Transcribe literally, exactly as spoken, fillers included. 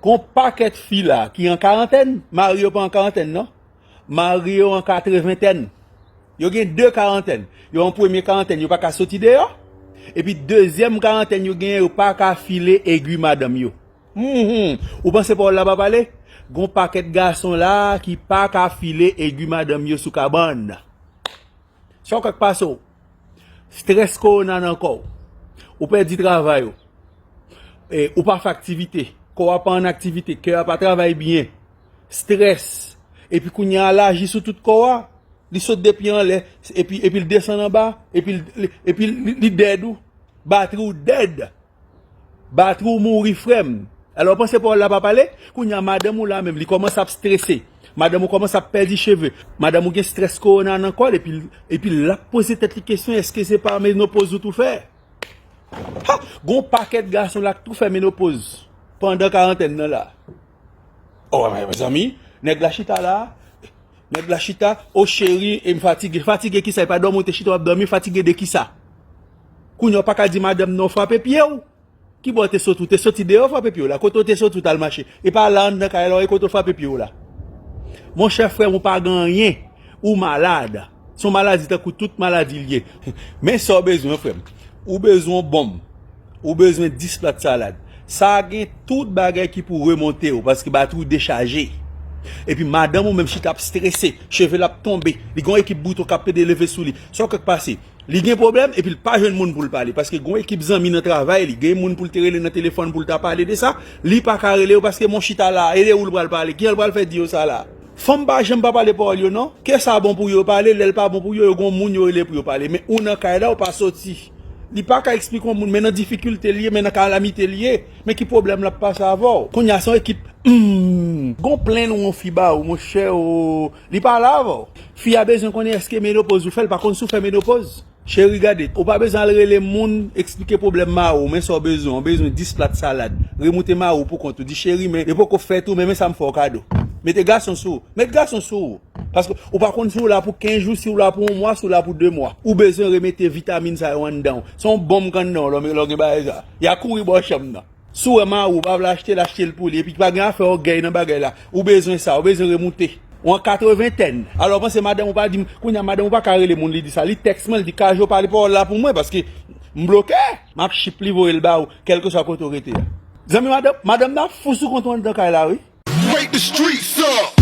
Gon pakèt fi la ki an karantèn, mari yo pa an karantèn non. Mari yo an katreventèn. Yo gen de karantèn. Yo an premye karantèn, yo pa ka soti deyò. Epi dezyèm karantèn yo genyen, yo pa ka file egwi madanm yo. Hum, hum. Ou panse pawòl la pa pale? Gon pakèt gason la ki pa ka file egwi madanm yo sou kabann. Sa w kwè k pase w? Strès kowona nan kò w. Ou pèdi travay ou. E, ou pa fè aktivite. Kò a pa an aktivite. Kè a pa travay byen. Strès. Epi kounye a l aji sou tout kò a. Li sot depi anlè. Epi, epi l desann anba. Epi, l- epi li, li dèd ou. Batri w dèd. Batri w mouri, frè m. Alò, w panse pawòl la pa pale? Kounye a, madanm ou la menm, li kòmanse ap strese. Madanm ou kòmanse ap pèdi cheve. Madanm ou gen strès kowona nan kò l, epi, l- epi l ap poze tèt li kesyon, èske se pa menopoz ou tou fè? Ha! Gon pakèt gason la k tou fè menopoz pandan karantèn nan la. Oh, mezanmi, nèg la chita la, nèg la chita, o cheri, e m fatige. Fatige kisa? E pa dòmi w te chita w ap dòmi, fatige de kisa? Kounye a w pa ka di madanm nan w frape pye w. Ki bò w te soti? Ou te soti deyò frape pye w la? Kote w te soti w t al mache? E pa la anndan kay la, e kote w frape pye w la? Monchè frè m, ou pa gen anyen. Ou malad. Se yon maladi tankou tout maladi l ye. Men sa w bezwen, frè m. Ou bezwen yon bonm. Ou bezwen dis plat salad. Sa gen tout bagay ki pou remonte w, paske batri w dechaje. Epi madanm ou menm chita ap strese, cheve l ap tonbe. Li gen yon ekip bouton k ap pede leve sou li. Sa w kwè k pase? Li gen pwoblèm, epi l pa jwenn moun pou l pale. Paske gen yon ekip zanmi nan travay li, gen moun pou l te rele nan telefòn pou l ta pale de sa. Li pa ka rele yo paske mon chita la. E de ou l pral pale? Kijan l pral fè di yo sa la? Fanm pa janm pa pale pawòl yo non. Kè sa bon pou yo pale, lè l pa bon pou yo, yo gon moun yo rele pou yo pale. Men ou nan kay la, ou pa soti. Li pa ka eksplike yon moun, men nan difikilte l ye, men nan kalamite l ye. Men ki pwoblèm l ap pase avè w? Kounye a se yon ekip, hmm, gon plenn ou yon fi ba ou, monchè, o, li pale avè w. Fi a bezwen konnen èske menopoz ou fè, l pa konn si w fè menopoz. Cheri, gade, ou pa bezwen al rele moun, eksplike pwoblèm mari w, men sa w bezwen, w bezwen dis plat salad. Remoute mari w pou kont ou, di, cheri, men, yo poko fèt ou, men, men sa m fè w kado. Mete gason sou ou, met gason sou ou. Paske ou pa konn si w la pou kenz jou, si w la pou yon mwa, si w la pou de mwa. Ou bezwen remete vitamin sa yo anndan w. Se yon bonm k anndan w, lè w gen bagay sa. Y a kouri bò chanm nan. Si w wè mari w pa vle achte l, achte l pou li. Epi pa gen afè ògèy nan bagay la. Ou bezwen sa, ou bezwen remoute. Ou an katreventèn. Alò, panse madanm ou pa di m, kounye a madanm ou pa ka rele moun li di sa. Li tèks mwen, li di, Kajo, pale pawòl la pou mwen, paske m bloke. M ap chip li voye l ba ou, kèlkeswa kote w rete a. Zanmi madanm, madanm nan ap fou sou kont ou anndan kay la, wi. Wake the streets up.